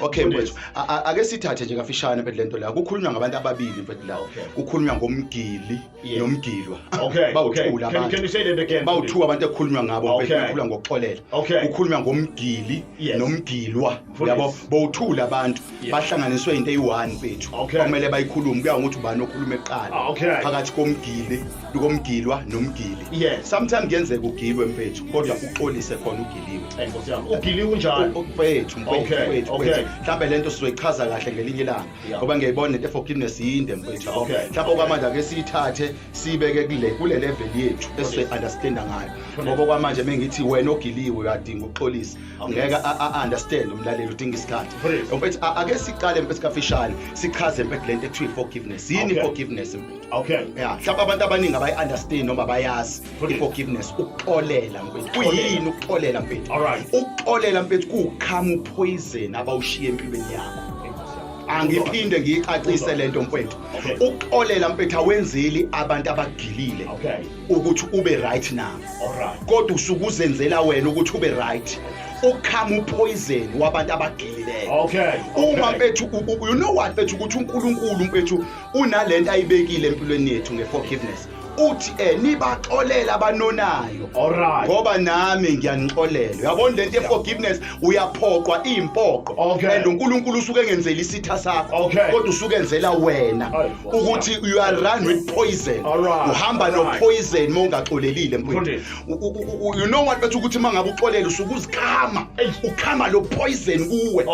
Okay mfethu, ake sithathe nje kafishane mfethu lento la. Kukhulunywa ngabantu ababili mfethu la. Kukhulunywa ngomgili nomgilwa. Okay. Bawuthula Can abantu. you say that again? Bawuthu abantu ekukhulunywa ngabo mfethu, kukhulunywa ngokuxolela. Kukhulunywa ngomgili nomgilwa. Yabo, bawuthula abantu bahlanganiswe into eyi-one mfethu. Okumele bayikhulume kuya ngokuthi ubani okhuluma ekuqala. Phakathi komgili, komgilwa nomgili. Sometimes kuyenzeka ugilwe mfethu, kodwa uxolise khona ugiliwe. Hey Nkosi yami, ugiliwe unjani? Mfethu, mfethu, mfethu, mfethu. Mhlawumbe lento sizoyichaza kahle ngelinye ilanga. Ngoba ngiyayibona lento forgiveness yinde mfethu, yabo. Mhlawumbe okwamanje ake siyithathe siyibeke kule level yethu esizoyi-understanda ngayo. Ngoba okwamanje mengithi wena ogiliwe uyadinga ukuxolisa. Ngeke a-understand umlaleli, udinga isikhathi. Mfethu, ake siqale mfethu kafishane sichaze mfethu lento ekuthiwa i-forgiveness. Yini i-forgiveness mfethu? Yeah, mhlawumbe abantu abaningi abayi-understand noma bayazi i-forgiveness, ukuxolela mfethu. Kuyini ukuxolela mfethu? Ukuxolela mfethu kuwukhama upoison abawushiya empilweni yakho. Angiphinde ngiyicacise lento mfethu. Ukuxolela mfethu awenzeli abantu abagilile ukuthi ube right nabo. Kodwa usuke uzenzela wena ukuthi ube right. Ukhama upoison wabantu abagilileyo. Uma mfethu you know what mfethu, ukuthi uNkulunkulu mfethu unalento ayibekile empilweni yethu ngeforgiveness. Uthi nibaxolela abanonayo. Ngoba nami ngiyanixolela. Uyabona lento yeforgiveness, uyaphoqwa impoqo. And uNkulunkulu usuke engenzela isitha sakho. Kodwa usuke enzela wena ukuthi you are run with poison. Uhamba no poison mawungaxolelile mfethu. You know what mfethu, ukuthi mangabe uxolela usuke uzikhama. Ukhama lo poison kuwe.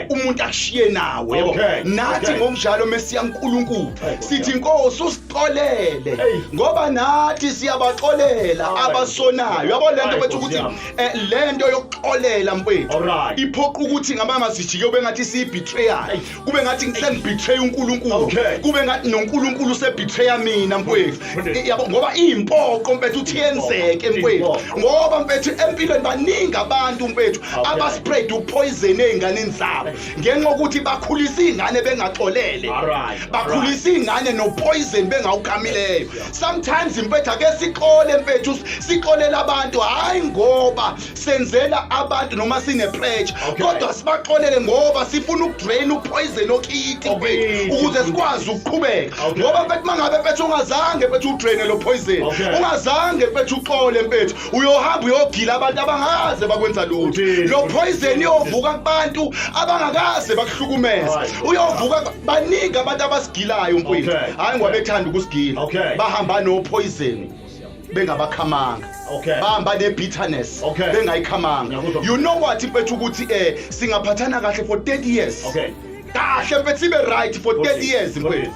Umuntu akushiye nawe, yabo. Nathi ngokunjalo Mesiya uNkulunkulu sithi Nkosi usixolele ngoba nathi siyabaxolela abasonayo. Yabo lento mfethu, ukuthi lento yokuxolela mfethu iphoqa ukuthi ngamanga sijike kube ngathi siyi-betrayal, kube ngathi ngisengibetray uNkulunkulu, kube ngathi noNkulunkulu usebetray mina mfethu. Yabo, ngoba iyimpoqo mfethu uthi yenzeke mfethu, ngoba mfethu empilweni baningi abantu mfethu abaspread upoison ey'nganeni zabo ngenxa yokuthi bakhulisa iy'ngane bengaxolele, bakhulisa iy'ngane nopoison bengawukhamileyo. Sometimes mfethu ake sixole mfethu, sixolela abantu hhayi ngoba senzela abantu noma sine-pressure, kodwa sibaxolele ngoba sifuna ukudrain upoison okithi mfethu ukuze sikwazi ukuqhubeka. Ngoba mfethu mangabe mfethu ungazange mfethu udraine lo poison, ungazange mfethu uxole mfethu, uyohamba uyogila abantu abangaze bakwenza lutho. Lo poison iyovuka kubantu abangakaze bakuhlukumeza, uyovuka. Baningi abantu abasigilayo mfethu, hhayi ngoba bethanda ukusigila, bahamba no poison bengabakhamanga, bahamba ne-bitterness bengayikhamanga. You know what mfethu, ukuthi singaphathana kahle for 30 years, kahle mfethu, sibe right for 30 years mfethu,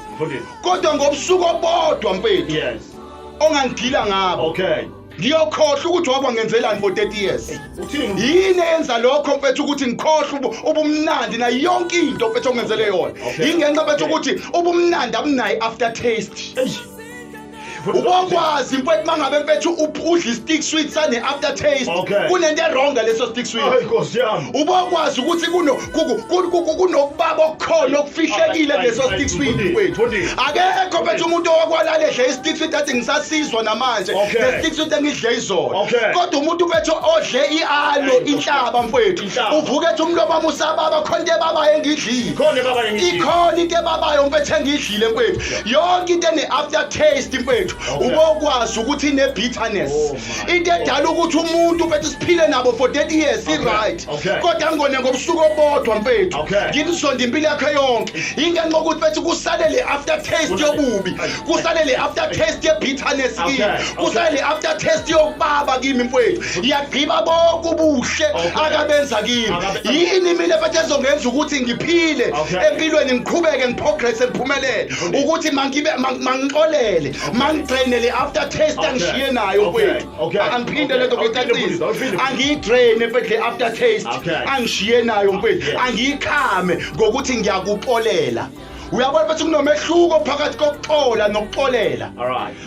kodwa ngobusuku obodwa mfethu ongangigila ngabo, ngiyokhohlwa ukuthi wakwangenzelani for 30 years. Uthini? Yini eyenza lokho mfethu ukuthi ngikhohlwe ubumnandi nayo yonke into mfethu ongenzele yona? Ingenxa mfethu ukuthi ubumnandi abunayo after taste. Ubokwazi mfethu mangabe mfethu udla i-stick sweet sane after taste, kunento e-wrong ngaleso stick sweet. Hayi Nkosi yami. Ubokwazi ukuthi kunokubaba okukhona okufihlekile kuleso stick sweet mfethu. Akekho mfethu umuntu owakwalala edle i-stick sweet athi ngisasizwa namanje le stick sweet engidle izolo. Kodwa umuntu mfethu odle i-alo, inhlaba mfethu, uvuka ethi umlomo wami usababa, khona into ebabayo engidlile. Khona ebaba engidlile. Ikhona into ebabayo mfethu engidlile mfethu. Yonke into ene-after taste mfethu, ubokwazi ukuthi ine-bitterness. Oh my Into edala ukuthi umuntu mfethu siphile nabo for 30 years i-right, kodwa ngone ngobusuku obodwa mfethu ngimzonda impilo yakhe yonke, ingenxa yokuthi mfethu kusale le after taste yobubi, kusale le after taste ye-bitterness kimi, kusale le after taste yokubaba kimi mfethu, yagqiba bonke ubuhle akabenza kimi. Yini mina mfethu ezongenza ukuthi ngiphile empilweni, ngiqhubeke, ngiprogress, ngiphumelele? Ukuthi mangibe mangixolele, mangidraine le after taste angishiye nayo mfethu. Angiphinde lento ngicacise, angiyidraine mfethu le after taste angishiye nayo mfethu, angiyikhame ngokuthi ngiyakuxolela. Uyabona mfethu, kunomehluko phakathi kokuxola nokuxolela.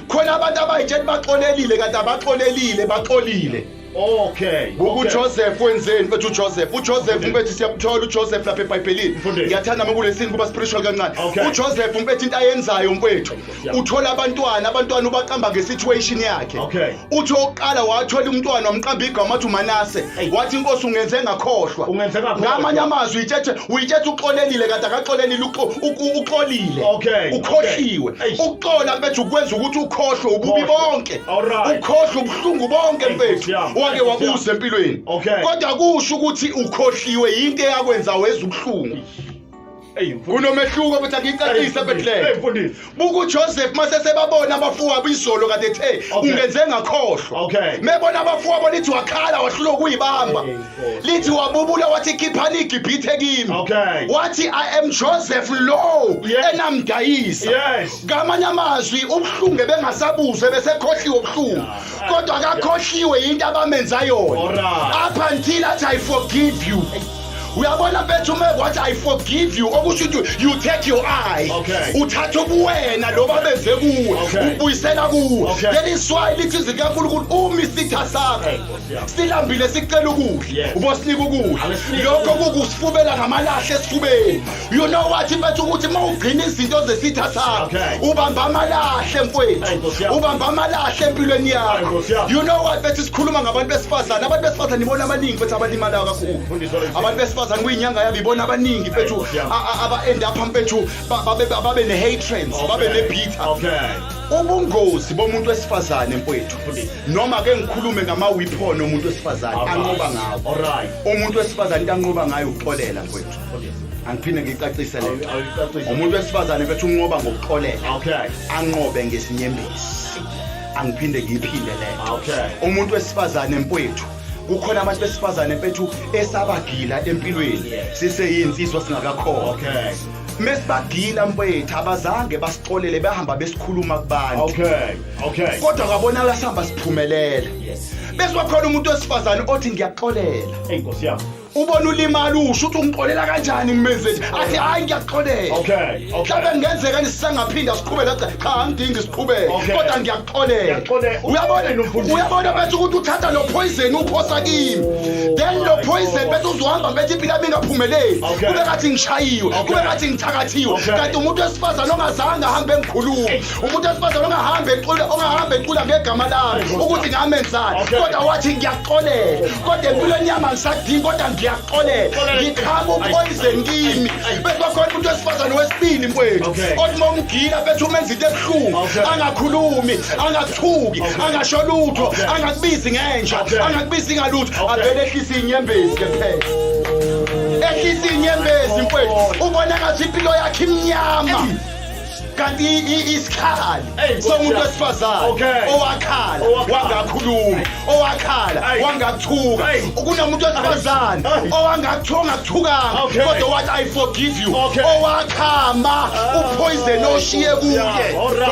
Khona abantu abayitshela baxolelile kanti abaxolelile, baxolile. Okay. Buka uJoseph wenzeni mfethu uJoseph. UJoseph mfethu siyamthola uJoseph lapha eBhayibhelini. Mfundisi. Ngiyathanda uma kulesini kuba spiritual kancane. Okay. UJoseph mfethu into ayenzayo mfethu. Yeah. Uthola abantwana, abantwana ubaqamba ngesituation yakhe. Okay. Uthi oqala wathola umntwana wamqamba igama wathi uManase. Hey. Wathi inkosi ungenze ngakhohlwa. Ungenze ngakhohlwa. Ngamanye amazwi uyitshethe uyitshethe uxolelile kanti akaxolelile uxolile. Okay. Ukhohliwe. Okay. Eish. Ukuxola mfethu ukwenza ukuthi ukhohlwe ububi Ukhohlwe. bonke. Alright. Ukhohlwe ubuhlungu bonke Hey, mfethu. Nkosi yami. Wake Hey, Nkosi wabuza empilweni. Okay. Kodwa kusho ukuthi ukhohliwe yinto eyakwenza weza ubuhlungu. Hey, mfundisi. Kunomehluko futhi angicacise Hey, Bethlehem. mfundisi. Buka uJoseph mase sebabona abafowabo izolo kade ethe Okay. ungenze ngakhohlwa. Okay. Mebona abafowabo lithi wakhala wahlulwa ukuyibamba. Hey, Nkosi. Lithi wabubula wathi khiphani iGibhithe kimi. Okay. Wathi I am Joseph lo Yes. enamdayisa. Yes. Ngamanye amazwi ubuhlungu bengasabuzwe besekhohliwe ubuhlungu. Kodwa akakhohliwe into abamenza yona. Alright. Up until athi I forgive you. Uyabona mfethu uma wathi I forgive you okusho ukuthi you take your eye. Okay. Uthatha ubuwena lo babenze kuwe Okay. ubuyisela kuwe. Okay. That is why lithi izwi likaNkulunkulu uma isitha sakho Hey, Nkosi yami. silambile sicela ukudla Yes. ubosinika ukudla Abesinike lokho kukusifubela ngamalahle esifubeni you know what mfethu ukuthi uma ugcina izinto zesitha sakho Okay. ubamba amalahle mfowethu Hey, Nkosi yami. ubamba amalahle empilweni Hey, yakho Nkosi yami. you know what mfethu sikhuluma ngabantu besifazane abantu besifazane ibona abaningi mfethu abalimalayo kakhulu Mfundisi wale- abantu besifazane kuyinyanga yabo ibona abaningi mfethu Nkosi yami. aba-end up mfethu babe ne-hatreds babe ne-bitter Okay. Ubungozi bomuntu wesifazane mfowethu Mfundisi. noma ke ngikhulume ngama-weapon omuntu wesifazane anqoba ngawo Alright. umuntu wesifazane into anqoba ngayo ukuxolela mfowethu Mfundisi. angiphinde ngiyicacise le nto Awuyicacise. umuntu wesifazane mfethu unqoba ngokuxolela Okay. anqobe ngesinyembezi angiphinde ngiyiphinde le nto Okay. umuntu wesifazane mfowethu kukhona abantu besifazane mfethu esabagila empilweni Yes. siseyinsizwa singakakhona Okay. mesibagila mfowethu abazange basixolele bahamba besikhuluma kubantu Okay. Okay. kodwa kwabonakala sihamba siphumelela Yes. bese wakhona umuntu wesifazane othi ngiyakuxolela Hey Nkosi yami. Ubona ulimala usho ukuthi ungixolela kanjani ngimenze nje athi hayi ngiyakuxolela. Okay. Okay. Mhlawumbe kungenzeka nisisangaphinda siqhubeke athi cha angidingi siqhubeke Okay. kodwa ngiyakuxolela. Ngiyakuxolela. Uyabona Umfundisi. uyabona bese ukuthi uthatha lo poison uphosa kimi. Then lo my poison God. bese uzohamba bese impilo yami ingaphumeleli. Okay. Kube ngathi ngishayiwe, Okay. kube ngathi ngithakathiwe. Okay. Kanti umuntu wesifazane ongazange ahambe engikhuluma, umuntu wesifazane ongahambe ecula, ongahambe ecula ngegama lami Hey, ukuthi ngamenzani. Okay. Kodwa wathi ngiyakuxolela. Kodwa empilweni yami angisadingi kodwa ngiyakuxolela. Xolela. Ngikhama upoison kimi. Ay. Bese bakhona umuntu wesifazane wesibili mfowethu. Okay. Othi uma umgila bethi umenza into ebuhlungu, Okay. angakhulumi, angakuthuki, Okay. angasho lutho, Okay. angakubizi ngenja, Okay. angakubizi ngalutho, Okay. avele ehlise inyembezi ke phela. Ehlise inyembezi mfowethu. Ubona ngathi impilo yakhe imnyama. Kanti isikhali Hey, Nkosi somuntu yami. wesifazane Okay. owakhala Owakhala. wangakhuluma owakhala Hey. wangakuthuka Hey. kunomuntu wesifazane Hey. owangakuthuka ongakuthukanga Okay. kodwa wathi I forgive you Okay. owakhama upoison oshiye kuye Yeah, alright.